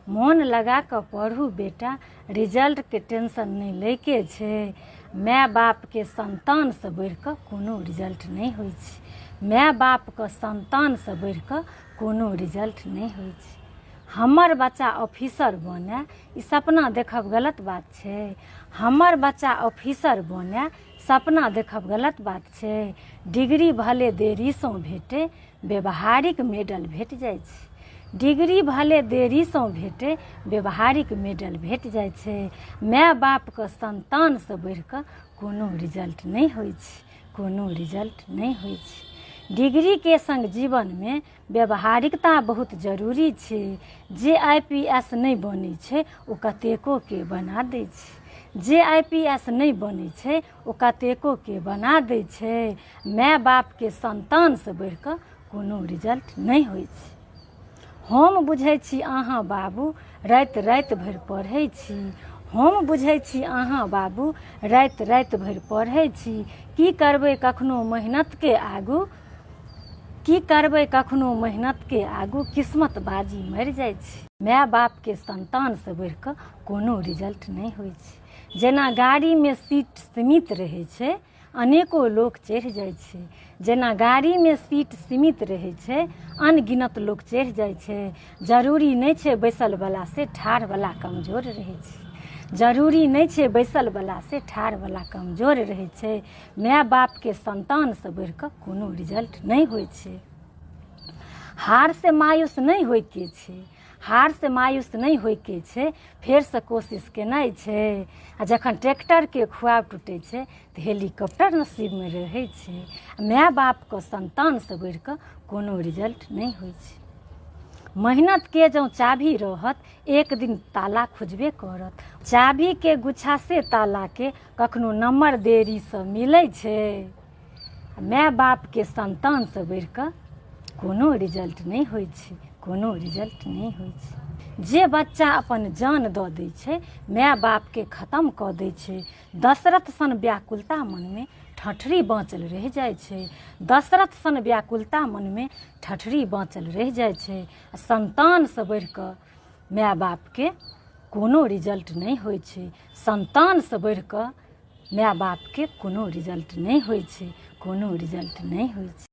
मोन लगा कऽ पढ़ू बेटा, रिजल्टके टेंशन नहि लैके छै। माय बापके संतानसँ बढ़ि कऽ कोनो रिजल्ट नहि होइ छै। माय बापके संतानसँ बढ़ि कऽ कोनो रिजल्ट नहि होइ छै। हमर बच्चा ऑफिसर बनय, ई सपना देखब गलत बात छै? हमर बच्चा ऑफिसर बनय, सपना देखब गलत बात छै? डिग्री भले देरीसँ भेटै, व्यवहारिक मेडल भेट जाइ छै। डिग्री भले देरीसँ भेटै, व्यवहारिक मेडल भेट जाइ छै। माय बापके संतानसँ बढ़ि कऽ कोनो रिजल्ट नहि होइ छै, कोनो रिजल्ट नहि होइ छै। डिग्रीके सङ्ग जीवनमे व्यवहारिकता बहुत जरूरी छै। जे I P S नहि बनै छै, ओ कतेकोके बना दै छै। जे I P S नहि बनै छै, ओ कतेकोके बना दै छै। माय बापके संतानसँ बढ़ि कऽ कोनो रिजल्ट नहि होइ छै। हम बुझै छी अहाँ बाबू राति राति भरि पढ़ै छी। हम बुझै छी अहाँ बाबू राति राति भरि पढ़ै छी। की करबै कखनो मेहनतके आगू, की करबै कखनो मेहनतके आगू किस्मत बाजी मरि जाइ छै। माय बापके संतानसँ बढ़ि कऽ कोनो रिजल्ट नहि होइ छै। जेना गाड़ीमे सीट सीमित रहै छै, अनेको लोक चढ़ि जाइ छै। जेना गाड़ीमे सीट सीमित रहै छै, अनगिनत लोक चढ़ि जाइ छै। जरूरी नहि छै बैसलवला से ठाढ़वला कमजोर रहै छै। जरूरी नहि छै बैसलवला से ठाढ़वला कमजोर रहै छै। माय बापके संतानसँ बढ़ि कऽ कोनो रिजल्ट नहि होइ छै। हारसँ मायूस नहि होइके छै, हारसँ मायूस नहि होइके छै, फेरसँ कोशिश केनाइ छै। आ जखन ट्रैक्टरके खुआब टूटै छै तऽ हेलीकॉप्टर नसीबमे रहै छै। माय बापके संतानसँ बढ़ि कऽ कोनो रिजल्ट नहि होइ छै। मेहनतके जँ चाभी रहत, एक दिन ताला खुजबे करत। चाभीके गुच्छा से तालाके कखनो नम्बर देरीसँ मिलै छै। माय बापके संतानसँ बढ़ि कऽ कोनो रिजल्ट नहि होइ छै, कोनो रिजल्ट नहि होइ छै। जे बच्चा अपन जान दऽ दै छै, माय बापके खतम कऽ दै छै। दशरथ सन व्याकुलता मनमे ठठरी बाँचल रहि जाइ छै। दशरथ सन व्याकुलता मनमे ठठरी बाँचल रहि जाइ छै। आ संतानसँ बढ़ि कऽ माय बापके कोनो रिजल्ट नहि होइ छै। संतानसँ बढ़ि कऽ माय बापके कोनो रिजल्ट नहि होइ छै, कोनो रिजल्ट नहि होइ छै।